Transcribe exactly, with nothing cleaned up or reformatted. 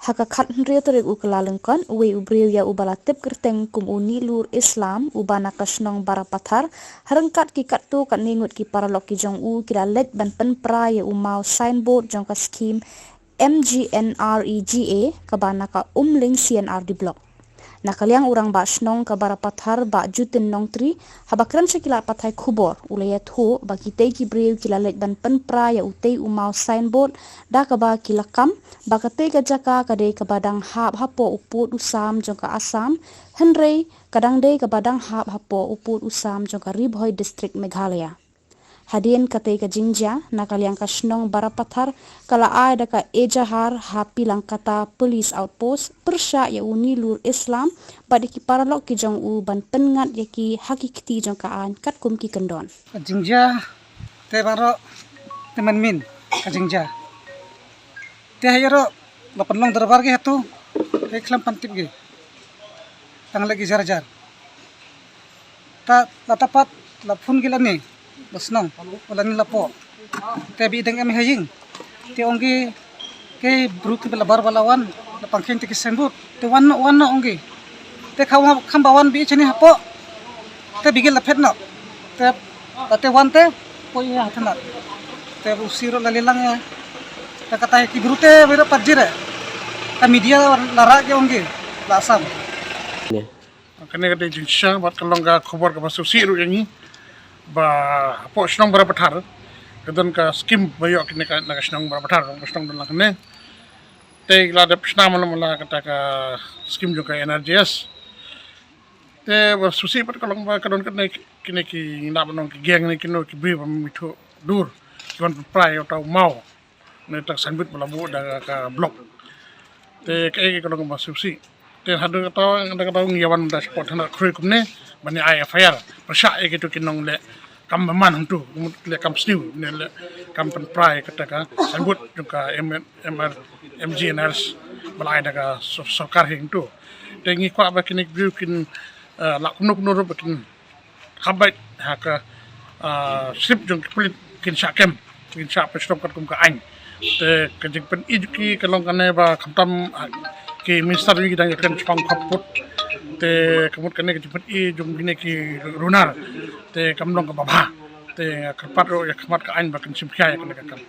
Ha ka khathynriew tarik u Kyllalyngkot, uwei u briew ïa uba la tip kyrteng kum u Nilur Islam, uba na ka shnong Barapathar, ha ryngkat ki katto katne ngut ki paralok ki jong u ki la leit ban pynpra ïa u maw signboard jong ka skhim M G N R E G A kaba na ka Umling C N R D block. Na ka liang u rangbah shnong ka Barapathar, Bah Jutin Nongtri, haba kren sha ki lad pathai khubor, u la ïathuh ba kitei ki briew ki la leit ban pynpra ïa utei u maw signboard da kaba ki la kam ba katei ka jaka ka dei kaba dang hap hapoh u pud u sam jong ka Assam, hynrei ka dang dei kaba dang hap hapoh u pud u sam jong ka Ri Bhoi District, Meghalaya. Hadien katei ka jingjia, na ka liang ka shnong Barapathar ka la ai da ka ejahar ha Pilangkata Police Outpost pyrshah ïa u Nilur Islam bad ïa ki paralok ki jong u ban pynngat ïa ki ha ki kti jong ka aiñ katkum ki kyndon. Ka jingjia te baroh te mynmin ka jingjia. Te ha ïaroh la pynlong dorbar ki hato, te khlem pan tip ki. Tang leh ki jar jar. Ta la tapat la phone ki lane la shnong, lane la poh. Te bi deng em ha ïing. Te ong ki, ki bru ki ba la bar ba la wan, la pangkheiñ te ki signboard. Te wan noh, wan noh ong ki. Te kham, kham ba wan bi chani hapoh. Te bi ki la phet noh. Te, ta te wan te poi ïa ha thanat. Te u siro la lilang ïa. Te kata ki bru te biro pat jire. Ka media la rah ki ong ki la Assam. Kane ka dei jingshisha bad ka long ka khubor kaba sngewsih ruh ïa ngi ba hapoh shnong Barapathar ka don ka skim ba ïoh kine ka na ka shnong Barapathar, ka shnong don lang kane. Te la dep shna mala mala kata ka skim jong ka N R G S. Te ba sngewsih bad ka long ba ka don kane kine ki nap nong ki geng ne kino ki briew ba mithuh dur ki wan pynpra ïa uta u maw. Ne tak signboard ba la buh da ka block. Te kaei ka long ba sngewsih. Te haduh kato, haduh kato ngi ïa wan da spot hana khrui kumne ban ïa ai F I R. Pyrshah ïa kito ki nongleh kam bymman hangto, leh kam sniew, ne leh kam pynpra ïa kata ka signboard jong ka M, M R, M G N R S ba la ai da ka sor-, sorkar hangto. Te ngi kwah ba kine ki briew kin, eh, lah kumno kumno ruh ba kin kham beit ha ka, ah, slip jong ki pulit kin shah kem, kin shah pynshong katkum ka aiñ. Te ka jingpyni jong ki ka long kane ba khamtam, ah, ki minister ki dang ïakren shaphang khaput. Te ka mut kane ka jingpyni jong kine ki runar te kam long kaba bha. Te kyrpad ruh ïa khmat ka aiñ ba kin shim khia ïa kane ka kam.